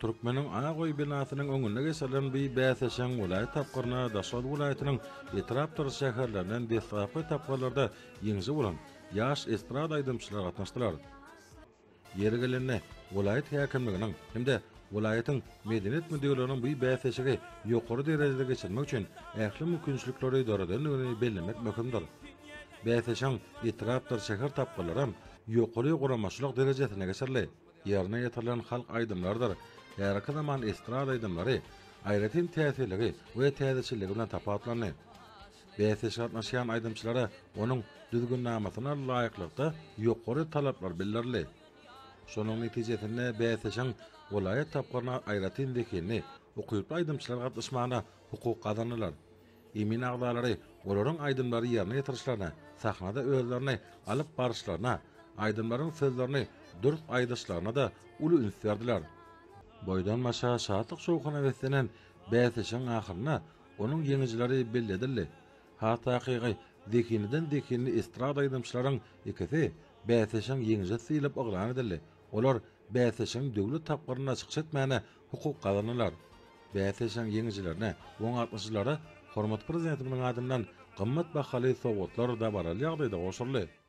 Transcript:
Türkmeniň Ak öýi binasynyň öňünde geçirilen bu bäsleşigiň welaýat tapgyryna Daşoguz welaýatynyň etrapdyr şäherlerinden deslapky tapgyrlarda ýeňiji bolan ýaş estrada aýdymçylary gatnaşdylar. Ýeri gelende, welaýat häkimliginiň hem-de welaýatyň Medeniýet müdirliginiň bu bäsleşigi ýokary derejede geçirmek üçin ähli mümkinçilikleri döredendigini bellemek möhümdir. Bäsleşigiň etrapdyr şäher tapgyrlaram ýokary guramaçylyk derejesinde geçirildi. Ýerine ýetirilen halk aýdymlarydyr häzirki zaman estrada aýdymlary aýratyn täsirligi we täzeçilligi bilen tapawutlandy. Bäsleşige gatnaşýan aýdymçylara onuň düzgünnamasyna laýyklykda ýokary talaplar bildirildi. Şonuň netijesinde bäsleşigiň welaýat tapgyryna aýratyn zehinli, ukyply aýdymçylar gatnaşmagyna hukuk gazandylar. Emin agzalary olaryň aýdymlary ýerine ýetirişlerine, sahnada özlerini alyp baryşlaryna, aýdymlaryň sözlerini dürs aýdyşlaryna-da uly üns berdiler. Boýdan-başa şatlyk-şowhuna beslenen bäsleşigiň ahyrynda onuň ýeňijileri belli edildi. Has takygy, zehinliden-zehinli estrada aýdymçylaryň ikisi bäsleşigiň ýeňijisi diýlip yglan edildi. Olar bäsleşigiň döwlet tapgyrynda çykyş etmäne hukuk gazandylar. Bäsleşigiň ýeňijilerine we oňa gatnaşyjylara hormatly Prezidentimiziň adyndan gymmat bahaly sowgatlar dabaraly ýagdaýda gowşuryldy.